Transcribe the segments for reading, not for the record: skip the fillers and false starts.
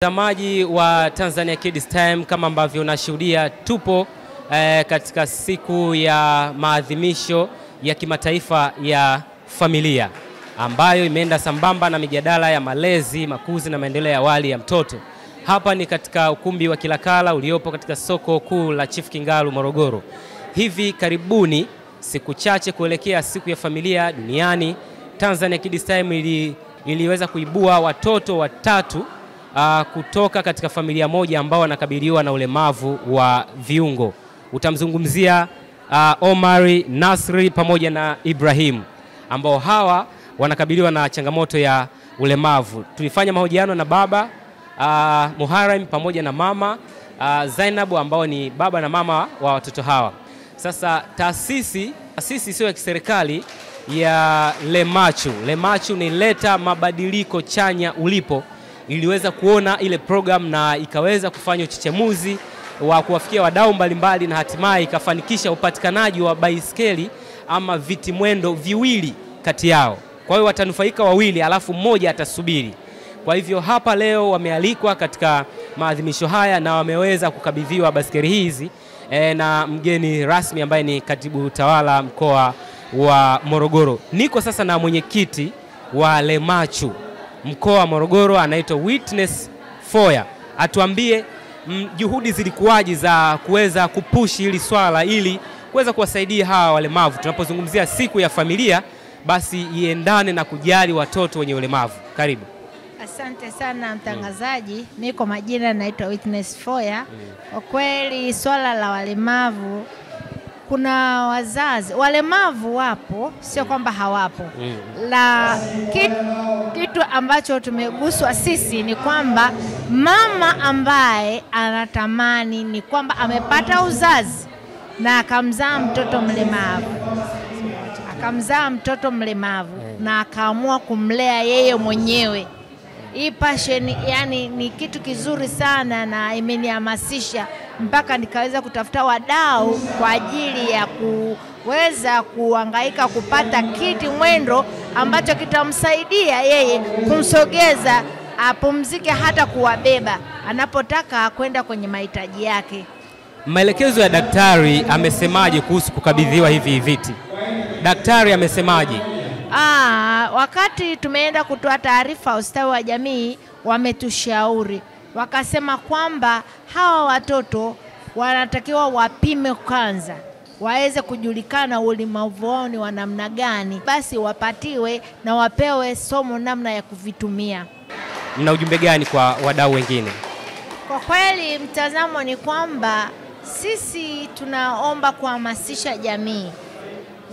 Mtazamaji wa Tanzania Kids Time, kama ambavyo unashuhudia tupo katika siku ya maadhimisho ya kimataifa ya familia ambayo imeenda sambamba na mijadala ya malezi, makuzi na maendeleo ya awali ya mtoto. Hapa ni katika ukumbi wa Kilakala uliopo katika soko kuu la Chief Kingalu Morogoro. Hivi karibuni, siku chache kuelekea siku ya familia duniani, Tanzania Kids Time iliweza kuibua watoto watatu kutoka katika familia moja ambao wanakabiliwa na ulemavu wa viungo. Utamzungumzia Omari, Nasri pamoja na Ibrahim ambao hawa wanakabiliwa na changamoto ya ulemavu. Tulifanya mahojiano na baba Muharram pamoja na mama Zainabu ambao ni baba na mama wa watoto hawa. Sasa taasisi sio ya kiserikali ya Lemachu. Lemachu ni leta mabadiliko chanya ulipo, iliweza kuona ile program na ikaweza kufanya uchechemuzi wa kuwafikia wadau mbalimbali na hatimaye ikafanikisha upatikanaji wa baiskeli ama viti mwendo viwili kati yao. Kwa hiyo watanufaika wawili alafu mmoja atasubiri. Kwa hivyo hapa leo wamealikwa katika maadhimisho haya na wameweza kukabidhiwa baiskeli hizi na mgeni rasmi ambaye ni katibu tawala mkoa wa Morogoro. Niko sasa na mwenyekiti wa Lemachu mkoa wa Morogoro, anaitwa Witness Foya. Atuambie juhudi zilikuwaje za kuweza kupush hili swala ili kuweza kuwasaidia hawa walemavu. Tunapozungumzia siku ya familia basi iendane na kujali watoto wenye ulemavu. Karibu. Asante sana mtangazaji. Mimi kwa majina naitwa Witness Foya. Kwa kweli swala la walemavu, kuna wazazi walemavu wapo, sio kwamba hawapo. La kitu ambacho tumeguswa sisi ni kwamba mama ambaye anatamani ni kwamba amepata uzazi na akamzaa mtoto mlemavu. Akamzaa mtoto mlemavu na akaamua kumlea yeye mwenyewe. Hii passion yani ni kitu kizuri sana na imenihamasisha mpaka nikaweza kutafuta wadau kwa ajili ya kuweza kuhangaika kupata kiti mwendo ambacho kitamsaidia yeye kumsogeza apumzike hata kuwabeba anapotaka kwenda kwenye mahitaji yake. Maelekezo ya daktari amesemaje kuhusu kukabidhiwa hivi viti? Daktari amesemaje? Wakati tumeenda kutoa taarifa ustawi wa jamii, wametushauri wakasema kwamba hawa watoto wanatakiwa wapime kwanza, waweze kujulikana ulemavu wao ni wa namna gani, basi wapatiwe na wapewe somo namna ya kuvitumia. Mna ujumbe gani kwa wadau wengine? Kwa kweli mtazamo ni kwamba sisi tunaomba kuhamasisha jamii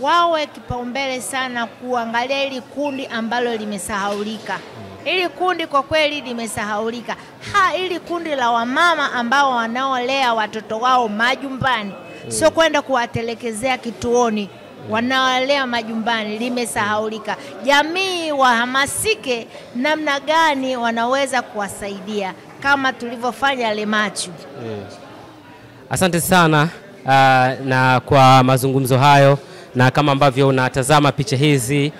wawe kipaumbele sana kuangalia hili kundi ambalo limesahaulika. Hili kundi kwa kweli limesahaulika. Hili kundi la wamama ambao wanaolea watoto wao majumbani, sio kwenda kuwatelekezea kituoni, wanaolea majumbani, limesahaulika. Jamii wahamasike namna gani wanaweza kuwasaidia kama tulivyofanya Lemachu. Asante sana na kwa mazungumzo hayo. Na kama ambavyo unatazama picha hizi,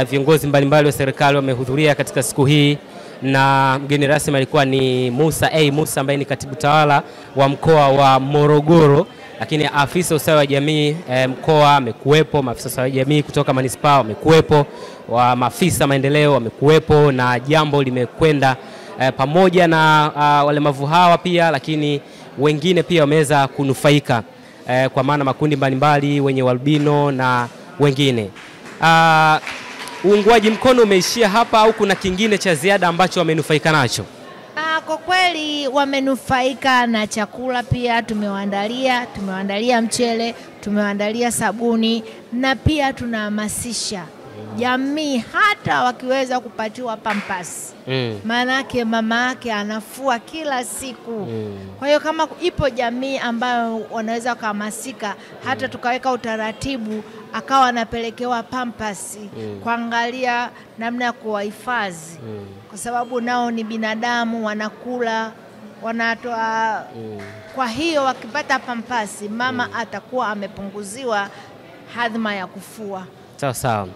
viongozi mbalimbali wa serikali wamehudhuria katika siku hii na mgeni rasmi alikuwa ni Musa A. Musa ambaye ni katibu tawala wa mkoa wa Morogoro, lakini afisa ustawi wa jamii mkoa amekuwepo, maafisa ustawi wa jamii kutoka manispaa wamekuwepo, wa maafisa maendeleo wamekuwepo, na jambo limekwenda pamoja na walemavu hawa pia, lakini wengine pia wameweza kunufaika kwa maana makundi mbalimbali wenye albino na wengine. Uungwaji mkono umeishia hapa au kuna kingine cha ziada ambacho wamenufaika nacho? Kwa kweli wamenufaika na chakula pia, tumewaandalia mchele, tumewaandalia sabuni, na pia tunahamasisha jamii hata wakiweza kupatiwa pampers. Maanake mama yake anafua kila siku. Kwa hiyo kama ipo jamii ambayo wanaweza kuhamasika, hata tukaweka utaratibu akawa anapelekewa pampers, kuangalia namna ya kuwahifadhi. Kwa sababu nao ni binadamu, wanakula, wanatoa. Kwa hiyo wakipata pampers, mama atakuwa amepunguziwa hadhima ya kufua. Sawa sawa.